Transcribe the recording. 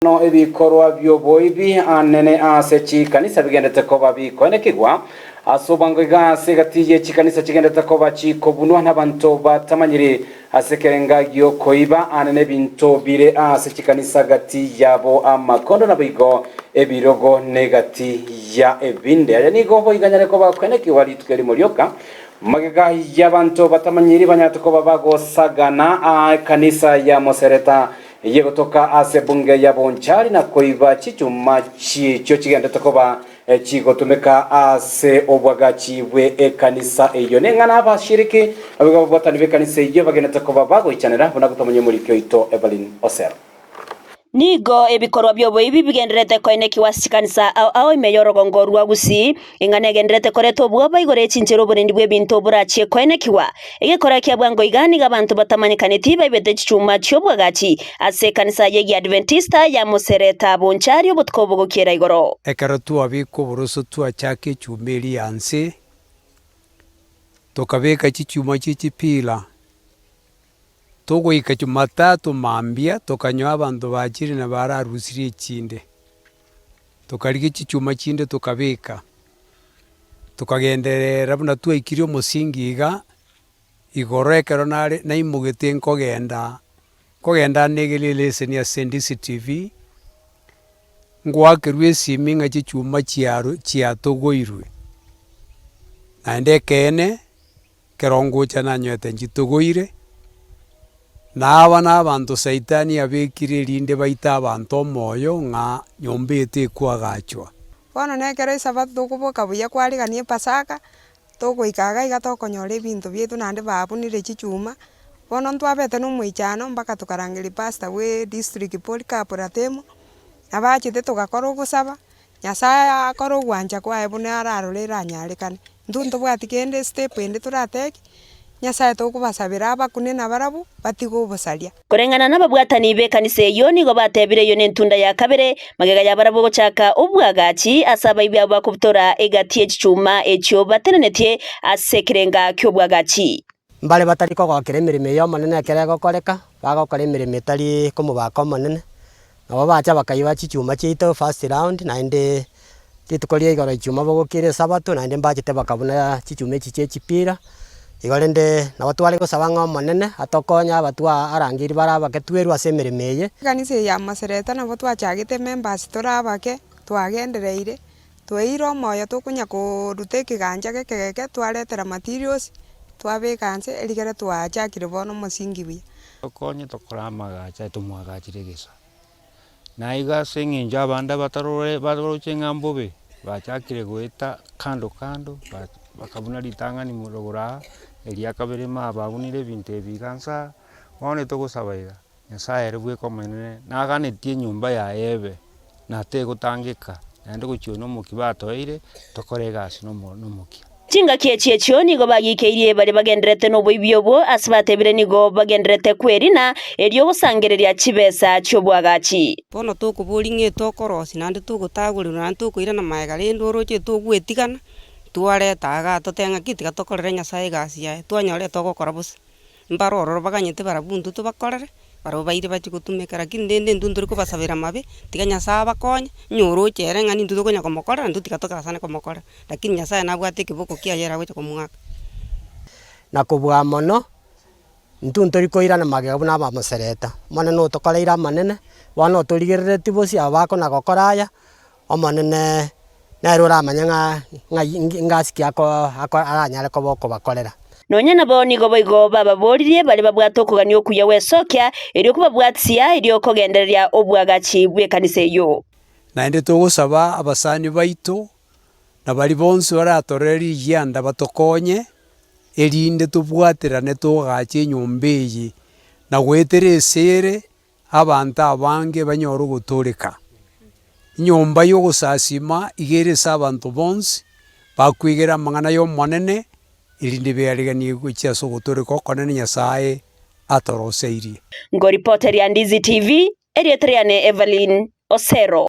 Bono ebikorwa bi'oboibi anene ase chikanisa bigenderete koba bikoenekigwa ase obwango iga ase egati ye chikanisa chigenderete koba chikobunwa nabanto batamanyiri ase ekerenga gi'okoiba anene ebinto bire ase chikanisa gati yabo amakondo naboigo ebirogo negati ya ebinde. Aya nigo boigo anyare koba akoenekigwa rituko erimo rioka magega y'abanto batamanyiri banyarete koba bagosagana ekanisa ya Mosereta Eyegotoka ase ebunge ya Bonchari na koiba chichuma chi'echio chigenderete koba chigotumeka ase obwagachi bwe ekanisa eyio. Neng'ana abashiriki naboigo ababwatani b'ekanisa eyio bagenderete koba bagoichanera buna gotomonya omoriki oito Evelyn Osero. Nigo ebikorwa bi'oboibi bigendererete koenekigwa ase chikanisa ao ao ime y'orogongo rwa Gusii. Eng'ana egendererete koreta obwoba igoro ye chinchera oborendi bw'ebinto borachie koenekigwa. Egekora kia bwango iga nigo abanto batamanyekaneti baibete chichuma chi'obwagachi ase ekanisa y'Egiadventista ya Mosereta Bonchari obotuko bogokiera igoro. Ekero twabeka oboroso twachaka echuma eria ya nse, tokabeka chichuma chie chipila, togoika jumatatu mambia tokanyoa abanto bachire na bararusirie echinde. Tokarigia chichuma chinde tokabeka, tokagenderera buna twaikirie omosingi iga, igoro ekero nare naimogete nkogenda, nkogenda negere eleseni ase DCTV, ngoakerwa esimi ng'a chichuma chiaro chiatogoirwe, naende ekeene. Ekero ngocha nanywete nchitogoire, na aba nabanto Saitani abekire erinde baite abanto omoyo ng'a nyomba eye tekoagachwa. Bono nekero esabato tokoboka buya kwarigania epasaka, togoika iga iga tokonyora ebinto biaito naende babunire chichuma, bono ntwabete na omoichano mpaka tokarangeria pastor bwa edistrict Polycarp Ratemo, nabo achete togakora ogosaba, Nyasaye akore ogwancha kwaye buna ararore eranyarekane. Intwe ntobwati kende estep ende toratake, Nyasaye tokobasabera abakune nabarabwo batige obosaria. Koreng'ana nababwatani b'ekanisa eyio nigo batebire eyio nentunda ya kabere, magega ya barabwo gochaka obwagachi ase abaibi abwo bakobutora egati ye chichuma echio batenenetie ase ekerenga ki'obwagachi. Mbare batari kogokera emeremo eye Omonene ekero egokoreka, bagokora emeremo etari komobaka Omonene, nabo bacha bakaiba chichuma chiaito first round, naende rituko ria igoro echuma bogokira esabato, naende mbachete bakabuna chichuma echi chia echipira. Igo rende nabo tware gosaba ng'a Omonene atokonye abatwa arangerie bare abake twerwe ase emeremo eye. Ekanisa eye ya Masereta nabo twachagete members tore abake, twagendereire, Tweire omoyo tokonya koruta ekegancha geke geke twaretera materials, twabeka nse erigere twachakire bono omosingi buya. Tokonye tokore amagacho tomwagachire egesa. Na iga ase eng'encho abande batarore baroche ng'a mbobe, bachakire goeta kando kando, bakabuna ritang'ani rogoro aa, eria kabere ime babunire ebinto ebi iga nsa aa, bono togosaba iga, Nyasaye ere bweka omonene, naganetie enyomba yaye ebe, na tegotangeka, naende gochia oyo nomokia batoeire, tokore egasi nomo nomokia. Chingaki echi echio nigo bagiikeirie baria bagendererete noboibi obwo, ase batebire nigo bagendererete kwerina, erio gosangereria chibesa chi'oboagachi. Bono tokoboria ng'a etokorosia naende togotagorerwa naende tokoirana magega rende oroche togwetigana, twareta igaa totebe ng'aki tiga tokorere Nyasaye egasi yaye, twanyora etogokora bosa. Mbare ororo baganyete barabwo intwe tobakorere, barabwo baire bachie gotumeka, lakini rende intwe ntori kobasabera amabe, tiga Nyasaye abakonye, onye oroche ere ng'a nintwe tokonya komokorera, intwe tiga togasane komokorera, lakini Nyasaye nabwate ekeboko kiaye ere agocha komoaka. Na kobua mono, intwe ntori koirana magega buna abamosereta, Omonene otokoreire amanene, bono otorigereretie bosio aba bakona gokora aya, Omonene nere oramanye ng'a ng'ai ngasi ki ako ako aranyare koba okobakorera. Nonya nabo nigo boigo bababoririe baria babwate okogania okuya gwesokia, erio kobabwatia, erio kogendereria obwagachi bw'ekanisa eyio. Naende togosaba abasani baito, na baria bonsi baratorere rigianda batokonye, erinde tobwaterane togache enyomba eye, na goetera esere Abanto abange banyore ogotooreka. Enyomba y'ogosasiima iga ere ase abanto bonsi, bakwegera amang'ana y'Omonene, erinde beareganie gochia ase ogotooreka okonene Nyasae atoroseirie. Ngoripoteria Ndizi TV, erieta riane Evelyn Osero.